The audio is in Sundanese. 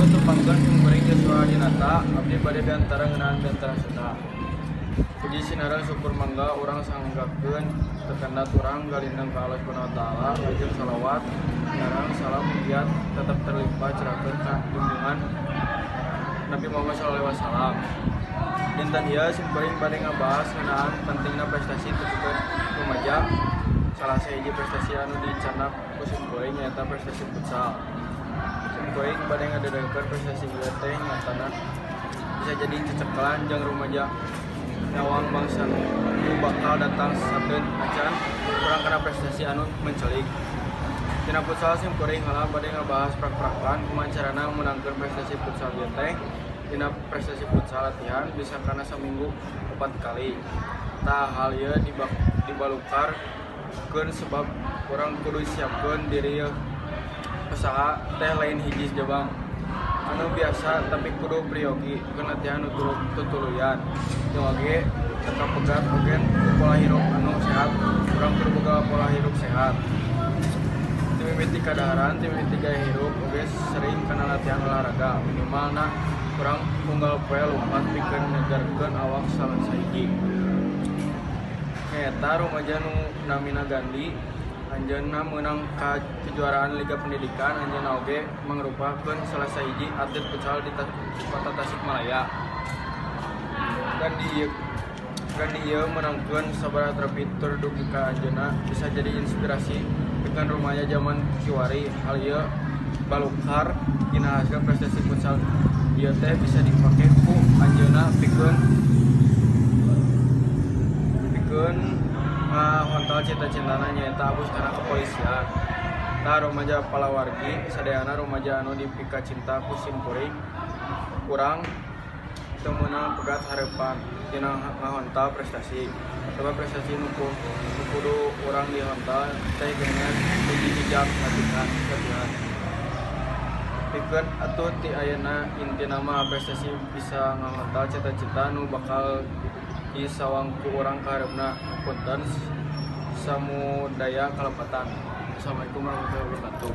Tepangkeun simkuring Joshua Dinata, abdi bade biantara ngeunaan biantara Sunda. Puji sinareng syukur mangga urang sanggakeun tekendat urang galindeng ka Allah Subhanahu wa Taala, lajeng salawat sareng salam mugia tetep terlimpah curahkeun ka junjungan Nabi Muhammad sallallahu alaihi wasallam. Dinten ieu simkuring bade ngabahas ngeunaan pentingna prestasi tepikeun rumaja. Salah sahiji prestasi anu dicandak ku simkuring nyaeta prestasi futsal. Simkuring bade ngadegkeun prestasi ieu teh nyatana bisa jadi cecekelan jang rumaja nyawang bangsa nu bakal datang sateun acan kurang kana prestasi anu mencelik. Tina futsal simkuring heula bade ngabahas prak-prakan kumaha carana meunangkeun prestasi futsal ieu teh. Dina prestasi futsal latihan bisa kana saminggu 4 kali. Tah, hal ieu dibalukarkeun sebab urang kudu siapkeun diri. Usaha teh lain hiji jabang anu biasa, tapi kudu priyogi keur latihan nu tutuluyan jeung oge teu kapegat oge ku pola hirup anu sehat. Urang kudu boga pola hirup sehat ti mimiti kadaharan, ti mimiti gaya hirup, oge sering kana latihan olahraga, minimalna urang unggal poe lumpat pikeun nyegerkeun awak. Salah sahiji nyaeta rumaja nu namina Gandhi. Anjeunna meunang ka kejuaraan Liga Pendidikan. Anjeunna oge mangrupakeun salah sahiji atlet futsal di Kota Tasikmalaya. Gandhi ieu meunangkeun sabaraha trofi tur dugi ka anjeunna bisa jadi inspirasi pikeun rumaja jaman kiwari. Hal ieu balukar dina hasil prestasi futsal ieu teh bisa dipake ku anjeunna pikeun pikeun ngahontal cita-citana, nyaeta abus kana kepolisian. Tah, rumaja palawargi sadayana, rumaja anu dipikacinta ku simkuring, urang teu meunang pegat harepan tina ngahontal prestasi, sebab prestasi nu kudu urang dihontal teh geuningan 1 jam latihan latihan pikeun atuh ti ayeuna. Intina mah prestasi bisa ngahontal cita-cita nu bakal disawang ku urang ka hareupna. Punten samudaya kalepatan. Assalamualaikum warahmatullahi wabarakatuh.